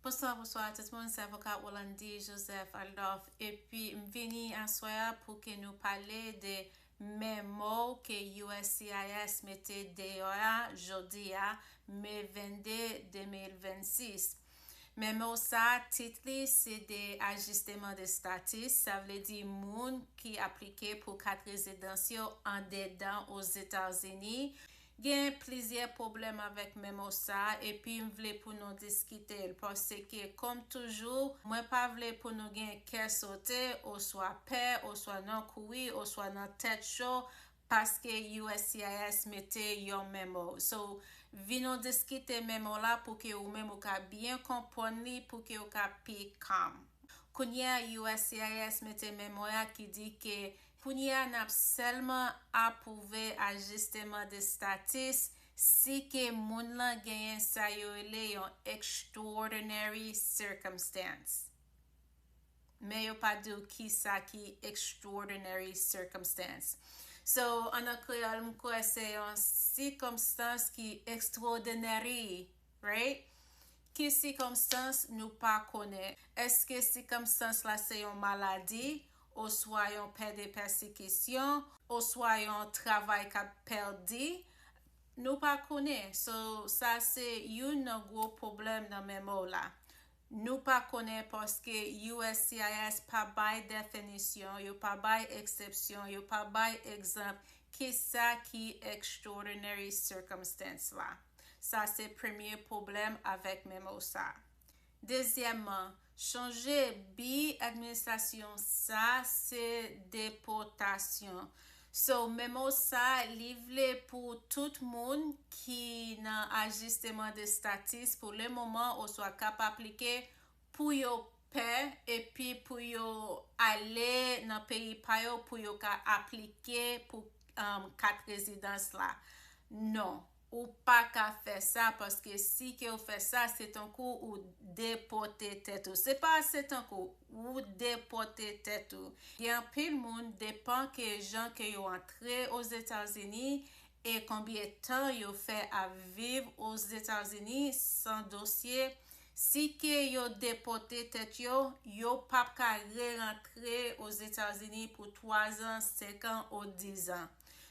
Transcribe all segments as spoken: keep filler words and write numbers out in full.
Bonswa, bonswa tout moun, se avoka Rolandi Joseph Aldorf. Epi m vini aswè a pou ke nou pale de memo ke U S C I S mete deyò a jodi a, me vennde, de mil vennsis. Memo sa, tit li se de ajisteman de status, sa vle di moun ki aplike pou kat rezidans yo andedan Ozetazini. Gen plizyè pwoblèm avèk memo sa, epi m vle pou nou diskite l, paske kòm toujou, mwen pa vle pou nou gen kè sote, oswa pè, oswa nan kouri, oswa nan tèt cho, paske U S C I S mete yon memo. So, vin nou diskite memo la pou ke ou menm ou ka byen konprann li, pou ke ou ka pi calm. Kounye a, U S C I S mete memo a ki di ke kounye a n ap sèlman apwouve ajisteman de status si ke moun lan genyen sa yo rele yon extraordinary circumstance. Men yo pa di w ki sa ki extraordinary circumstance. So, an nan kreyòl, m kwè se yon sikonstans ki extraordinary, right? Ki sikonstans nou pa konnen? Èske sikonstans la se yon maladi, oswa yon pè de pèsekisyon, oswa yon travay k ap pèdi? Nou pa konnen. So, sa se youn nan gwo pwoblèm nan memo la. Nou pa konnen paske U S C I S pa bay definisyon, yo pa bay eksepsyon, yo pa bay egzanp ki sa ki extraordinary circumstance la. Sa se premye pwoblèm avèk memo sa. Dezyèmman, chonje bi administrasyon sa se depòtasyon. So, memo sa, li vle pou tout moun ki nan ajisteman de status pou le moman oswa k ap aplike pou yo pè epi pou yo ale nan peyi pa yo pou yo ka aplike pou um, kat rezidans la. Non, ou pa ka fè sa paske si ke ou fè sa, se tankou ou depòte tèt ou. Se pa se tankou ou depòte tèt ou. Gen anpil moun, depan ke jan ke yo antre Ozetazini e konbyen tan yo fè ap viv Ozetazini san dosye, si ke yo depòte tèt yo, yo p ap ka re-rantre Ozetazini pou twa zan, senk an ou diz an.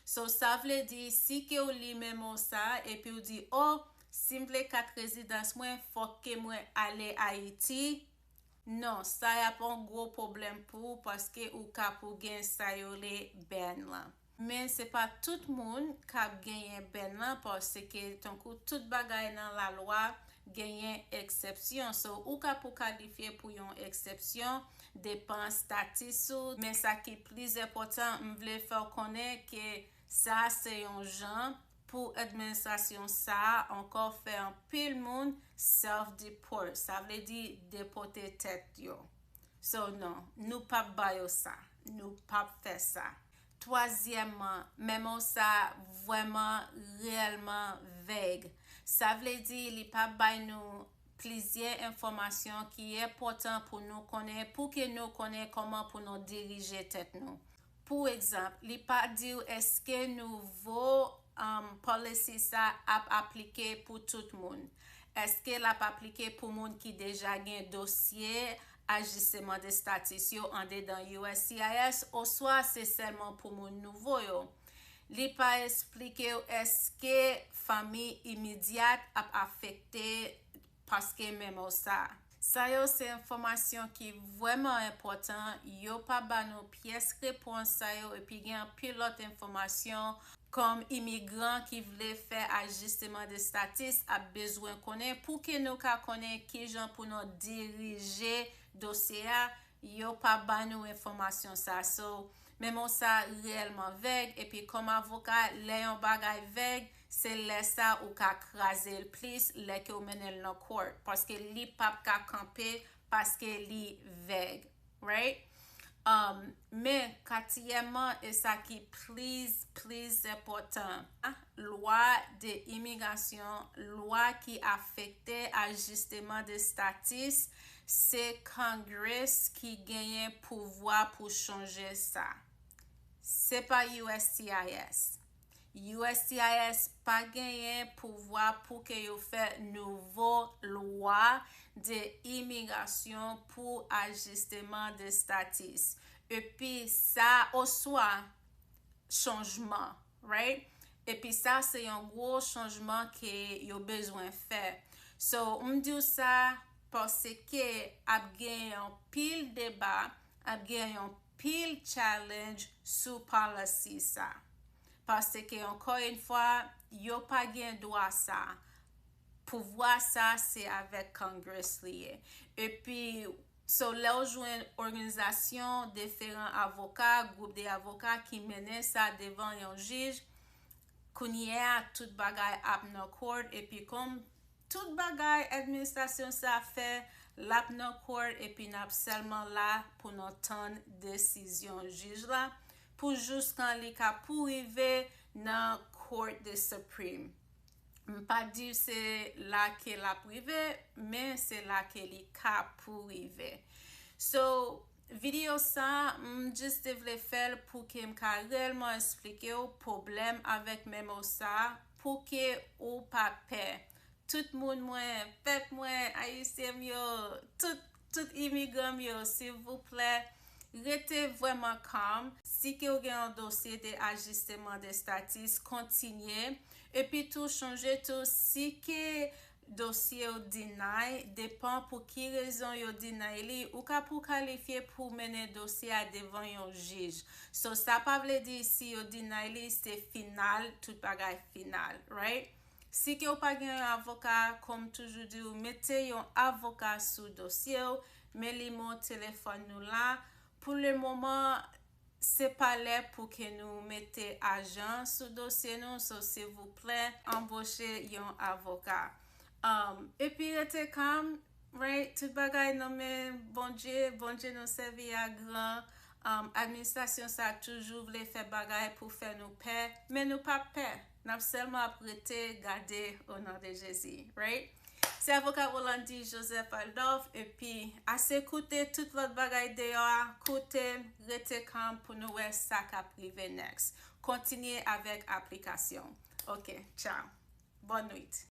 So, sa vle di, si ke w li memo sa, epi w di, o, si m vle kat rezidans mwen, fòk ke mwen ale Ayiti. Non, sa y ap yon gwo pwoblèm pou ou paske ou ka pou gen sa yo le ban lan. Men se pa tout moun k ap genyen ban lan paske tankou tout bagay nan lalwa genyen eksepsyon. So, ou ka pou kalifye pou yon eksepsyon, depan status ou. Men sa ki plis enpòtan, m vle fè w konnen ke sa se yon jan pou administrasyon sa a ankò fè anpil moun self-deport. Sa vle di depòte tèt yo. So, non, nou p ap ba yo sa. Nou p ap fè sa. Twazyèmman, memo sa vrèman, reyèlman vèg. Sa vle di li pa bay nou plizyè enfòmasyon ki enpòtan pou nou konnen, pou ke nou konnen kòman pou nou dirije tèt nou. Pou egzanp, li pa di w èske nouvo um, policy sa ap aplike pou tout moun. Èske l ap aplike pou moun ki deja gen dosye ajisteman de status yo andedan U S C I S, oswa se sèlman pou moun nouvo yo? Li pa esplike w èske fanmi imidyat ap afekte paske memo sa. Sa yo se enfòmasyon ki vrèman enpòtan, yo pa ba nou pyès repons sa yo, epi gen anpil lòt enfòmasyon kòm imigran ki vle fè ajisteman de status ap bezwen konnen pou ke nou ka konnen kijan pou nou dirije dosye a, yo pa ba nou enfòmasyon sa. So, memo sa reyèlman vèg, epi kòm avoka, lè yon bagay vèg, se lè sa ou ka kraze l plis, lè ke w mennen l nan court, paske li p ap ka kanpe, paske li vèg, right? Um, men, katriyèmman, e sa ki plis, plis enpòtan, lwa de imigrasyon, lwa ki afekte ajisteman de status, se Congress ki genyen pouvwa pou chanje sa. Se pa U S C I S. U S C I S pa genyen pouvwa pou ke yo fè nouvo lwa de imigrasyon pou ajisteman de status. Epi sa, oswa chanjman, right? Epi sa, se yon gwo chanjman ke yo bezwen fè. So, m di w sa paske ap gen yon pil deba, ap gen yon pil challenge sou policy sa. Paske, ankò yon fwa, yo pa gen dwa sa. Pouvwa sa, se avèk Congress li ye. Epi, so, lè w jwenn òganizasyon, diferan avoka, gwoup de avoka ki mennen sa devan yon jij, kounye a, tout bagay ap nan court, epi kòm tout bagay administrasyon sa fè, l ap nan court, epi n ap sèlman la pou n tann desizyon jij la, pou jiskan li ka pou rive nan Court de Supreme. M pa di se la ke l ap rive, men se la ke li ka pou rive. So, videyo sa, m jis te vle fè l pou ke m ka reyèlman eksplike w pwoblèm avèk memo sa, pou ke ou pa pè. Tout moun mwen, pèp mwen, ayisyen m yo, tout, tout imigran m yo, silvouplè, rete vrèman calm. Si ke w gen yon dosye de ajisteman de status, kontinye. Epi tou, chonje tou, si ke dosye w deny, depan pou ki rezon yo deny li, ou ka pou kalifye pou mennen dosye a devan yon jij. So, sa pa vle di si yo deny li, se final, tout bagay final, right? Si ke w pa gen yon avoka, kòm toujou di w, mete yon avoka sou dosye w, men nimewo telefòn nou la. Pou le moman, se pa lè pou ke nou mete ajan sou dosye nou, so silvouplè, anboche yon avoka. Um, epi rete calm, right? Tout bagay nan men Bondye, Bondye nou sèvi a gran. Um, administrasyon sa toujou vle fè bagay pou fè nou pè, men nou pa pè. N ap sèlman ap rete gade o non de Jezi, right? Se avoka Rolandi Joseph Adolphe, epi ase koute tout lòt bagay deyò a, koute, rete calm pou nou wè sa k ap rive next. Kontinye avèk aplikasyon. Ok, tchao. Bòn nwit.